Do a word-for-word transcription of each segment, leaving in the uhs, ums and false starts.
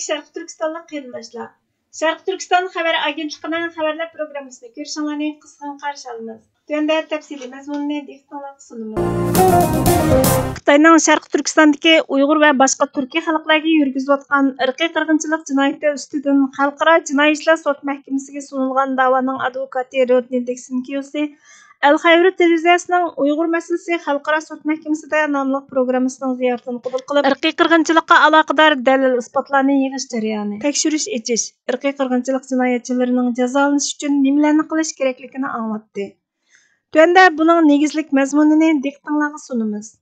شەرقىي تۈركىستانلىق قېرىنداشلار، شەرقىي تۈركىستان خەۋەر ئاگېنتلىقىنىڭ خەۋەرلەر پروگراممىسىنى كۆرۈشۈڭلارنى قىزغىن قارشى ئالىمىز. تۆۋەندە تەپسىلىي مەزمۇنىنى دىققىتىڭلارغا سۇنىمىز. خىتاينىڭ شەرقىي تۈركىستاندىكى ئۇيغۇر ۋە باشقا تۈركىي خەلقلەرگە يۈرگۈزۈۋاتقان ئىرقىي قىرغىنچىلىق جىنايىتى ئۈستىدىن خەلقئارا جىنايى ئىشلار سوت مەھكىمىسىگە سۇنۇلغان داۋانىڭ ئادۋوكاتى رودنى دېكسىنكىيوسى ئەل خەۋىرى تېلېۋىزىيەسىنىڭ ئۇيغۇر مەسىلىسى خەلقئارا سوت مەھكىمىسىدە ناملىق پروگراممىسىنىڭ زىيارىتىنى قوبۇل قىلىپ، ئىرقىي قىرغىنچىلىققا ئالاقىدار دەلىل-ئىسپاتلارنى يىغىش جەريانى، تەكشۈرۈش ئېچىش، ئىرقىي قىرغىنچىلىق جىنايەتچىلىرىنىڭ جازالىنىشى ئۈچۈن نېمىلەرنى قىلىش كېرەكلىكىنى ئاڭلاتتى. تۆۋەندە بۇنىڭ نېگىزلىك مەزمۇنىنى دىققىتىڭلارغا سۇنىمىز.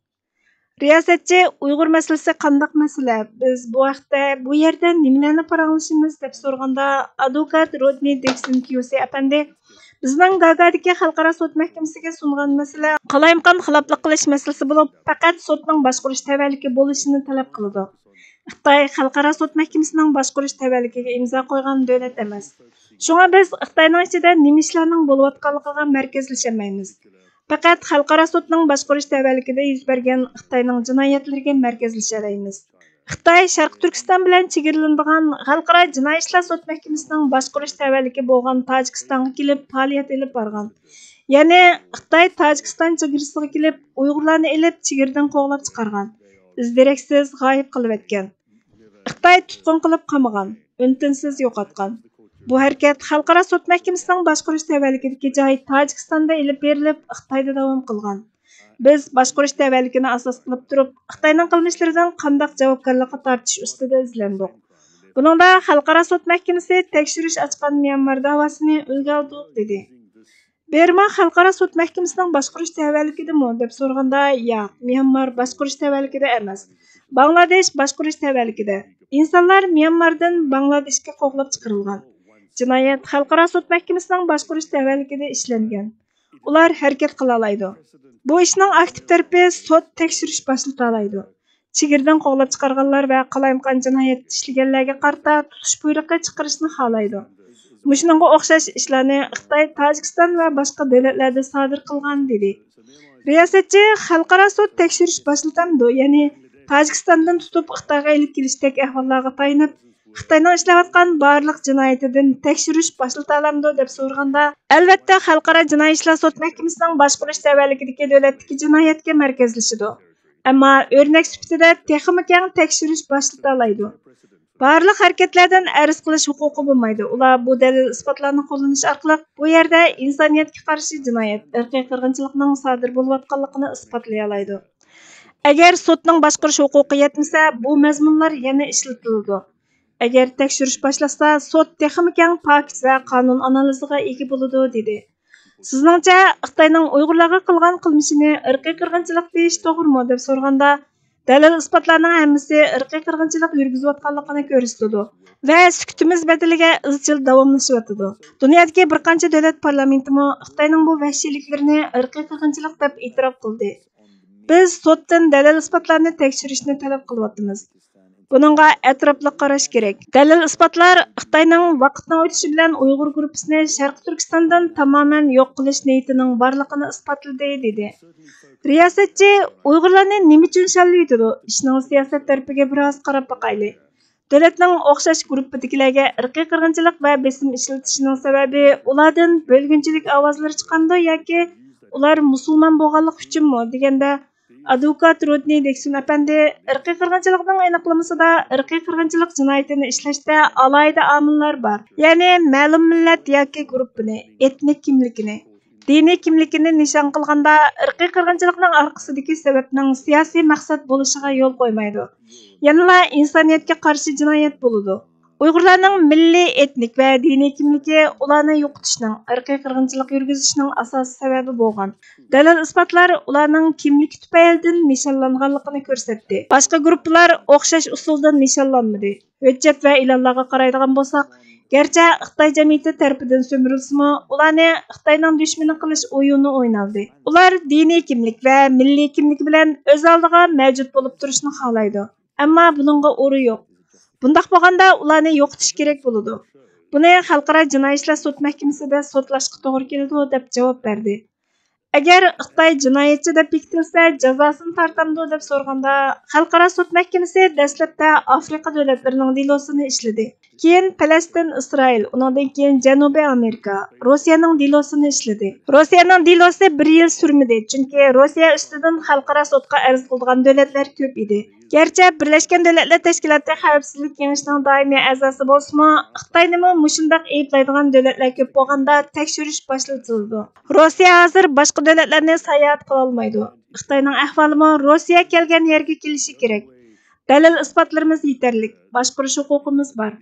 رىياسەتچى، ئۇيغۇر مەسىلىسى قانداق مەسىلە؟ بىز بۇ ھەقتە بۇ يەردە نېمىلەرنى پاراڭلىشىمىز؟ دەپ سورىغاندا، ئادۋوكات رودنى دېكسىنكيۇسى ئەپەندى، بىزنىڭ گاگادىكى خەلقئارا سوت مەھكىمىسىگە سۇنغان مەسىلە قالايمىقان خىلاپلىق قىلىش مەسىلىسى بولۇپ، پەقەت سوتنىڭ باشقۇرۇش تەۋەلىكى بولۇشىنى تەلەپ قىلىدۇ. خىتاي خەلقئارا سوت مەھكىمىسىنىڭ باشقۇرۇش تەۋەلىكىگە ئىمزا قويغان دۆلەت ئەمەس. شۇڭا بىز خىتاينىڭ ئىچىدە نېمە ئىشلارنىڭ بولۇۋاتقانلىقىغا مەركەزلىشەلمەيمىز. پەقەت خەلقئارا سوتنىڭ باشقۇرۇش تەۋەلىكىدە يۈز بەرگەن خىتاينىڭ جىنايەتلىرىگە مەركەزلىشەلەيمىز. خىتاي شەرقىي تۈركىستان بىلەن چېگرىلىنىدىغان خەلقئارا جىنايى ئىشلار سوت مەھكىمىسىنىڭ باشقۇرۇش تەۋەلىكى بولغان تاجىكىستانغا كېلىپ پائالىيەت ئېلىپ بارغان. يەنى خىتاي تاجىكىستان چېگرىسىغا كېلىپ ئۇيغۇرلارنى ئېلىپ چېگرىدىن قوغلاپ چىقارغان. ئىز دېرەكسىز غايىب قىلىۋەتكەن. خىتاي تۇتقۇن قىلىپ قامىغان، ئۈن-تىنسىز يوقاتقان. بۇ ھەرىكەت خەلقئارا سوت مەھكىمىسىنىڭ باشقۇرۇش تەۋەلىكىدىكى جاي تاجىكىستاندا ئېلىپ بېرىلىپ، خىتايدا داۋام قىلغان. بىز باشقۇرۇش تەۋەلىكىنى ئاساس قىلىپ تۇرۇپ، خىتاينىڭ قىلمىشلىرىدىن قانداق جاۋابكارلىققا تارتىش ئۈستىدە ئىزلەندۇق. بۇنىڭدا خەلقئارا سوت مەھكىمىسى تەكشۈرۈش ئاچقان ميانمار داۋاسىنى ئۈلگە ئالدۇق، دېدى. بىرما خەلقئارا سوت مەھكىمىسىنىڭ باشقۇرۇش تەۋەلىكىدىمۇ؟ دەپ سورىغاندا، ياق، ميانمار باشقۇرۇش تەۋەلىكىدە ئەمەس. باڭلادېش باشقۇرۇش تەۋەلىكىدە. ئىنسانلار ميانماردىن باڭلادېشكە قوغلاپ چىقىرىلغان. جىنايەت خەلقئارا سوت مەھكىمىسىنىڭ باشقۇرۇش تەۋەلىكىدە ئىشلەنگەن. ئۇلار ھەرىكەت قىلالايدۇ. بۇ ئىشنىڭ ئاكتىپ تەرىپى سوت تەكشۈرۈش باشلىتالايدۇ. چېگرىدىن قوغلاپ چىقارغانلار ۋە قالايمىقان جىنايەت ئىشلىگەنلەرگە قارىتا تۇتۇش بۇيرۇقى چىقىرىشنى خالايدۇ. مۇشۇنىڭغا ئوخشاش ئىشلارنى خىتاي تاجىكىستان ۋە باشقا دۆلەتلەردە سادىر قىلغان، دېدى. رىياسەتچى خەلقئارا سوت تەكشۈرۈش باشلىتامدۇ، يەنى تاجىكىستاندىن تۇتۇپ خىتايغا ئېلىپ كېلىشتەك ئەھۋاللارغا تايىنىپ، خىتاينىڭ ئىشلەۋاتقان بارلىق جىنايىتىدىن تەكشۈرۈش باشلىتالامدۇ دەپ سورىغاندا، ئەلۋەتتە، خەلقئارا جىنايى ئىشلار سوت مەھكىمىسىنىڭ باشقۇرۇش تەۋەلىكىدىكى دۆلەتتىكى جىنايەتكە مەركەزلىشىدۇ. ئەمما ئۆرنەك سۈپىتىدە تېخىمۇ كەڭ تەكشۈرۈش باشلىتالايدۇ. بارلىق ھەرىكەتلەردىن ئەرز قىلىش ھوقۇقى بولمايدۇ. ئۇلار بۇ دەلىل ئىسپاتلارنى قوللىنىش ئارقىلىق بۇ يەردە ئىنسانىيەتكە قارشى جىنايەت، ئىرقىي قىرغىنچىلىقنىڭ سادىر بولۇۋاتقانلىقىنى ئىسپاتلىيالايدۇ. ئەگەر سوتنىڭ باشقۇرۇش ھوقۇقى يەتمىسە، بۇ مەزمۇنلار يەنە ئىشلىتىلىدۇ. ئەگەر تەكشۈرۈش باشلانسا، سوت تېخىمۇ كەڭ، پاكىز ۋە قانۇن ئانالىزىغا ئىگە بولىدۇ، دېدى. سىزنىڭچە، خىتاينىڭ ئۇيغۇرلارغا قىلغان قىلمىشىنى ئىرقىي قىرغىنچىلىق دېيىش توغرىمۇ؟ دەپ سورىغاندا، دەلىل-ئىسپاتلارنىڭ ھەممىسى ئىرقىي قىرغىنچىلىق يۈرگۈزۈۋاتقانلىقىنى كۆرسىتىدۇ ۋە سۈكۈتىمىز بەدىلىگە ئىزچىل داۋاملىشىۋاتىدۇ. دۇنيادىكى بىر قانچە دۆلەت پارلامېنتىمۇ خىتاينىڭ بۇ ۋەھشىيلىكلىرىنى ئىرقىي قىرغىنچىلىق دەپ ئېتىراپ قىلدى. بىز سوتتىن دەلىل-ئىسپاتلارنى تەكشۈرۈشنى تەلەپ قىلىۋاتىمىز. بۇنىڭغا ئەتراپلىق قاراش كېرەك. دەلىل-ئىسپاتلار خىتاينىڭ ۋاقىتنىڭ ئۆتۈشى بىلەن ئۇيغۇر گۇرۇپپىسىنى شەرقىي تۈركىستاندىن تامامەن يوق قىلىش نىيىتىنىڭ بارلىقىنى ئىسپاتلىدى، دېدى. رىياسەتچى ئۇيغۇرلارنى نېمە ئۈچۈن شاللىۋېتىدۇ؟ ئىشنىڭ سىياسەت تەرىپىگە بىراز قاراپ باقايلى. دۆلەتنىڭ ئوخشاش گۇرۇپپىدىكىلەرگە ئىرقىي قىرغىنچىلىق ۋە بېسىم ئىشلىتىشىنىڭ سەۋەبى ئۇلاردىن بۆلگۈنچىلىك ئاۋازلىرى چىقامدۇ ياكى ئۇلار مۇسۇلمان بولغانلىقى ئۈچۈنمۇ؟ دېگەندە، ئادۋوكات رودنى دېكسون ئەپەندى ئىرقىي قىرغىنچىلىقنىڭ ئېنىقلىمىسىدا ئىرقىي قىرغىنچىلىق جىنايىتىنى ئىشلەشتە ئالاھىدە ئامىللار بار. يەنى مەلۇم مىللەت ياكى گۇرۇپپىنى، ئېتنىك كىملىكىنى، دىنىي كىملىكىنى نىشان قىلغاندا، ئىرقىي قىرغىنچىلىقنىڭ ئارقىسىدىكى سەۋەبنىڭ سىياسىي مەقسەت بولۇشىغا يول قويمايدۇ. يەنىلا ئىنسانىيەتكە قارشى جىنايەت بولىدۇ. ئۇيغۇرلارنىڭ مىللىي، ئېتنىك ۋە دىنىي كىملىكى ئۇلارنى يوقىتىشنىڭ، ئىرقىي قىرغىنچىلىق يۈرگۈزۈشنىڭ ئاساسىي سەۋەبى بولغان دەلىل-ئىسپاتلار ئۇلارنىڭ كىملىكى تۈپەيلىدىن نىشانلانغانلىقىنى كۆرسەتتى. باشقا گۇرۇپپىلار ئوخشاش ئۇسۇلدا نىشانلانمىدى. ھۆججەت ۋە ئېلانلارغا قارايدىغان بولساق، گەرچە خىتاي جەمئىيىتى تەرىپىدىن سۈمۈرۈلسىمۇ، ئۇلارنى خىتاينىڭ دۈشمىنى قىلىش ئويۇنى ئوينالدى. ئۇلار دىنىي كىملىك ۋە مىللىي كىملىكى بىلەن ئۆز ئالدىغا مەۋجۇت بولۇپ تۇرۇشنى خالايدۇ. ئەمما بۇنىڭغا ئورۇن يوق. بۇنداق بولغاندا ئۇلارنى يوقىتىش كېرەك بولىدۇ. بۇنى خەلقئارا جىنايى ئىشلار سوت مەھكىمىسىدە سوتلاشقا توغرا كېلىدۇ، دەپ جاۋاب بەردى. ئەگەر خىتاي جىنايەتچى دەپ بېكىتىلسە، جازاسىنى تارتامدۇ دەپ سورىغاندا، خەلقئارا سوت مەھكىمىسى دەسلەپتە ئافرىقا دۆلەتلىرىنىڭ دېلوسىنى ئىشلىدى. كېيىن پەلەستىن، ئىسرائىل، ئۇنىڭدىن كېيىن جەنۇبىي ئامېرىكا، روسىيەنىڭ دېلوسىنى ئىشلىدى. روسىيەنىڭ دېلوسى بىر يىل سۈرمىدى، چۈنكى روسىيە ئۈستىدىن خەلقئارا سوتقا ئەرز قىلىدىغان دۆلەتلەر كۆپ ئىدى. گەرچە بىرلەشكەن دۆلەتلەر تەشكىلاتى خەۋپسىزلىك كېڭىشىنىڭ دائىمىي ئەزاسى بولسىمۇ، خىتاينىمۇ مۇشۇنداق ئەيىبلەيدىغان دۆلەتلەر كۆپ بولغاندا تەكشۈرۈش باشلىتىلىدۇ. روسىيە ھازىر باشقا دۆلەتلەرنى ساياھەت قىلالمايدۇ. خىتاينىڭ ئەھۋالىمۇ روسىيە كەلگەن يەرگە كېلىشى كېرەك. دەلىل-ئىسپاتلىرىمىز يېتەرلىك، باشقۇرۇش ھوقۇقىمىز بار.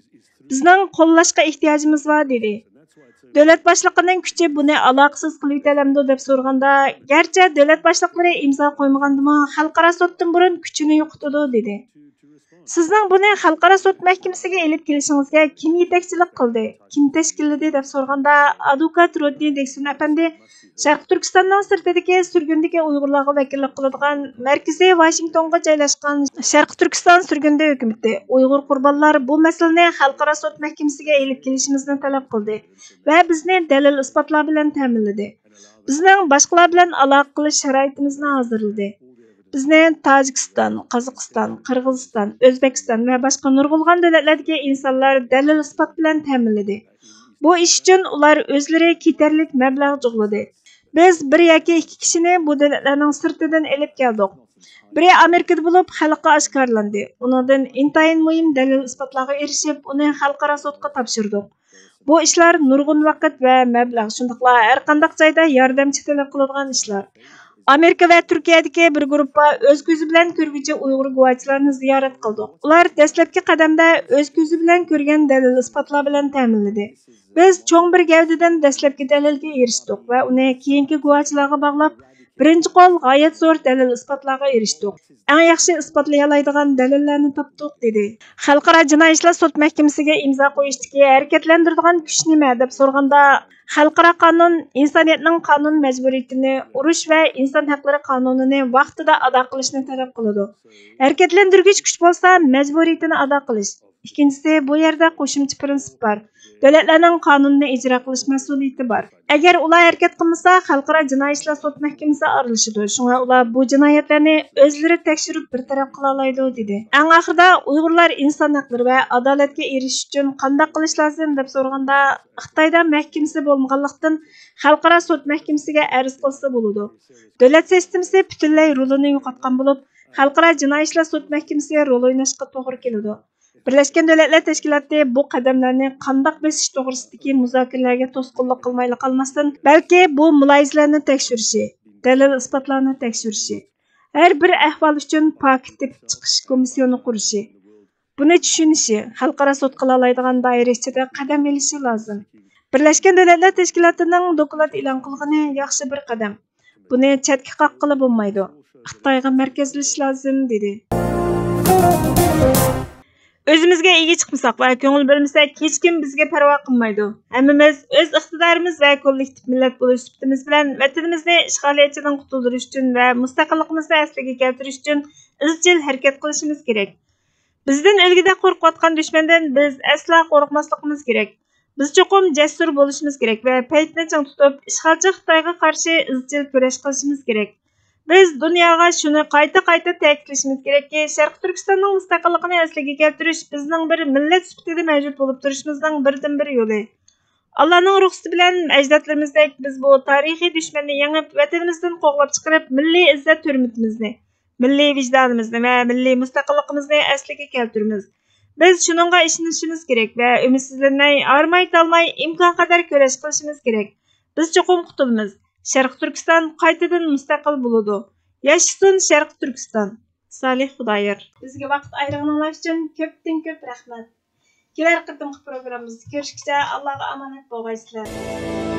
بىزنىڭ قوللاشقا ئېھتىياجىمىز بار، دېدى. دۆلەت باشلىقىنىڭ كۈچى بۇنى ئالاقىسىز قىلىۋېتەلەمدۇ دەپ سورىغاندا، گەرچە دۆلەت باشلىقلىرى ئىمزا قويمىغاندىمۇ، خەلقئارا سوتتىن بۇرۇن كۈچىنى يوقىتىدۇ، دېدى. سىزنىڭ بۇنى خەلقئارا سوت مەھكىمىسىگە ئېلىپ كېلىشىڭىزگە كىم يېتەكچىلىك قىلدى، كىم تەشكىللىدى دەپ سورىغاندا، ئادۋوكات رودنى دىكسون ئەپەندى شەرقىي تۈركىستاننىڭ سىرتىدىكى سۈرگۈندىكى ئۇيغۇرلارغا ۋەكىللىك قىلىدىغان مەركىزى ۋاشىنگتونغا جايلاشقان شەرقىي تۈركىستان سۈرگۈندە ھۆكۈمىتى ئۇيغۇر قۇربانلار بۇ مەسىلىنى خەلقئارا سوت مەھكىمىسىگە ئېلىپ كېلىشىمىزنى تەلەپ قىلدى ۋە بىزنى دەلىل-ئىسپاتلار بىلەن تەمىنلىدى. بىزنىڭ باشقىلار بىلەن ئالاقە قىلىش شارائىتىمىزنى ھازىرلىدى. بىزنى تاجىكىستان، قازاقىستان، قىرغىزىستان، ئۆزبېكىستان ۋە باشقا نۇرغۇنلىغان دۆلەتلەردىكى ئىنسانلار دەلىل-ئىسپات بىلەن تەمىنلىدى. بۇ ئىش ئۈچۈن ئۇلار ئۆزلىرى كېتەرلىك مەبلەغ جۇغلىدى. بىز بىر ياكى ئىككى كىشىنى بۇ دۆلەتلەرنىڭ سىرتىدىن ئېلىپ كەلدۇق. بىرى ئامېرىكىدا بولۇپ، خەلققە ئاشكارىلاندى. ئۇنىڭدىن ئىنتايىن مۇھىم دەلىل-ئىسپاتلارغا ئېرىشىپ، ئۇنى خەلقئارا سوتقا تاپشۇردۇق. بۇ ئىشلار نۇرغۇن ۋاقىت ۋە مەبلەغ، شۇنداقلا ھەرقانداق جايدا ياردەمچى تەلەپ قىلىدىغان ئىشلار. ئامېرىكا ۋە تۈركىيەدىكى بىر گۇرۇپپا ئۆز كۆزى بىلەن كۆرگۈچى ئۇيغۇر گۇۋاچىلارنى زىيارەت قىلدۇق. ئۇلار دەسلەپكى قەدەمدە ئۆز كۆزى بىلەن كۆرگەن دەلىل-ئىسپاتلار بىلەن تەمىنلىدى. بىز چوڭ بىر گەۋدىدىن دەسلەپكى دەلىلگە ئېرىشتۇق ۋە ئۇنى كېيىنكى گۇۋاچىلارغا باغلاپ، بىرىنچى قول غايەت زور دەلىل-ئىسپاتلارغا ئېرىشتۇق. ئەڭ ياخشى ئىسپاتلىيالايدىغان دەلىللەرنى تاپتۇق، دېدى. خەلقئارا جىنايى ئىشلار سوت مەھكىمىسىگە ئىمزا قويۇشتىكى ھەرىكەتلەندۈرىدىغان كۈچ نېمە دەپ سورىغاندا، خەلقئارا قانۇن ئىنسانىيەتنىڭ قانۇن مەجبۇرىيىتىنى، ئۇرۇش ۋە ئىنسان ھەقلىرى قانۇنىنى ۋاقتىدا ئادا قىلىشنى تەلەپ قىلىدۇ. ھەرىكەتلەندۈرگۈچ كۈچ بولسا مەجبۇرىيىتىنى ئادا قىلىش. ئىككىنچىسى، بۇ يەردە قوشۇمچە پىرىنسىپ بار. دۆلەتلەرنىڭ قانۇننى ئىجرا قىلىش مەسئۇلىيىتى بار. ئەگەر ئۇلار ھەرىكەت قىلمىسا، خەلقئارا جىنايى ئىشلار سوت مەھكىمىسى ئارىلىشىدۇ. شۇڭا ئۇلار بۇ جىنايەتلەرنى ئۆزلىرى تەكشۈرۈپ بىر تەرەپ قىلالايدۇ، دېدى. ئەڭ ئاخىرىدا ئۇيغۇرلار ئىنسان ھەقلىرى ۋە ئادالەتكە ئېرىشىش ئۈچۈن قانداق قىلىش لازىم دەپ سورىغاندا، خىتايدا مەھكىمىسى بولمىغانلىقتىن، خەلقئارا سوت مەھكىمىسىگە ئەرز قىلسا بولىدۇ. دۆلەت سىستېمىسى پۈتۈنلەي رولىنى يوقاتقان بولۇپ، خەلقئارا جىنايى ئىشلار سوت مەھكىمىسى رول ئويناشقا توغرا كېلىدۇ. بىرلەشكەن دۆلەتلەر تەشكىلاتى بۇ قەدەملەرنى قانداق بېسىش توغرىسىدىكى مۇزاكىرىلەرگە توسقۇنلۇق قىلمايلا قالماستىن، بەلكى بۇ مۇلاھىزىلەرنى تەكشۈرۈشى، دەلىل-ئىسپاتلارنى تەكشۈرۈشى، ھەر بىر ئەھۋال ئۈچۈن پاكىت تېپىپ چىقىش كومىسسىيونى قۇرۇشى، بۇنى چۈشىنىشى، خەلقئارا سوت قىلالايدىغان دائىرە ئىچىدە قەدەم ئېلىشى لازىم. بىرلەشكەن دۆلەتلەر تەشكىلاتىنىڭ دوكلات ئېلان قىلغىنى ياخشى بىر قەدەم. بۇنى چەتكە قاققىلى بولمايدۇ. خىتايغا مەركەزلىشىش لازىم، دېدى. ئۆزىمىزگە ئىگە چىقمىساق ۋە كۆڭۈل بۆلمىسەك، ھېچكىم بىزگە پەرۋا قىلمايدۇ. ھەممىمىز ئۆز ئىقتىدارىمىز ۋە كوللېكتىپ مىللەت بولۇش سۈپىتىمىز بىلەن ۋەتىنىمىزنى ئىشغالىيەتچىدىن قۇتۇلدۇرۇش ئۈچۈن ۋە مۇستەقىللىقىمىزنى ئەسلىگە كەلتۈرۈش ئۈچۈن ئىزچىل ھەرىكەت قىلىشىمىز كېرەك. بىزدىن ئۆلگۈدەك قورقۇۋاتقان دۈشمەندىن بىز ئەسلا قورقماسلىقىمىز كېرەك. بىز چوقۇم جەسۇر بولۇشىمىز كېرەك ۋە پەيتنى چىڭ تۇتۇپ، ئىشغالچى خىتايغا قارشى ئىزچىل كۈرەش قىلىشىمىز كېرەك. بىز دۇنياغا شۇنى قايتا-قايتا تەكىتلىشىمىز كېرەككى، شەرقىي تۈركىستاننىڭ مۇستەقىللىقىنى ئەسلىگە كەلتۈرۈش بىزنىڭ بىر مىللەت سۈپىتىدە مەۋجۇت بولۇپ تۇرۇشىمىزنىڭ بىردىنبىر يولى. ئاللانىڭ رۇخسىتى بىلەن ئەجدادلىرىمىزدەك بىز بۇ تارىخىي دۈشمەننى يېڭىپ، ۋەتىنىمىزدىن قوغلاپ چىقىرىپ، مىللىي ئىززەت ھۆرمىتىمىزنى، مىللىي ۋىجدانىمىزنى ۋە مىللىي مۇستەقىللىقىمىزنى ئەسلىگە كەلتۈرىمىز. بىز شۇنىڭغا ئىشىنىشىمىز كېرەك ۋە ئۈمىدسىزلەنمەي، ھارماي-تالماي ئىمكانقەدەر كۈرەش قىلىشىمىز كېرەك. بىز چوقۇم قۇتۇلىمىز. شەرقىي تۈركىستان قايتىدىن مۇستەقىل بولىدۇ. ياشىسۇن شەرقىي تۈركىستان! سالىھ خۇدايار. بىزگە ۋاقىت ئايرىغىنىڭلار ئۈچۈن كۆپتىن كۆپ رەھمەت. كېلەر قېتىمقى پروگراممىمىزدا كۆرۈشكىچە ئاللاغا ئامانەت بولغايسىلەر.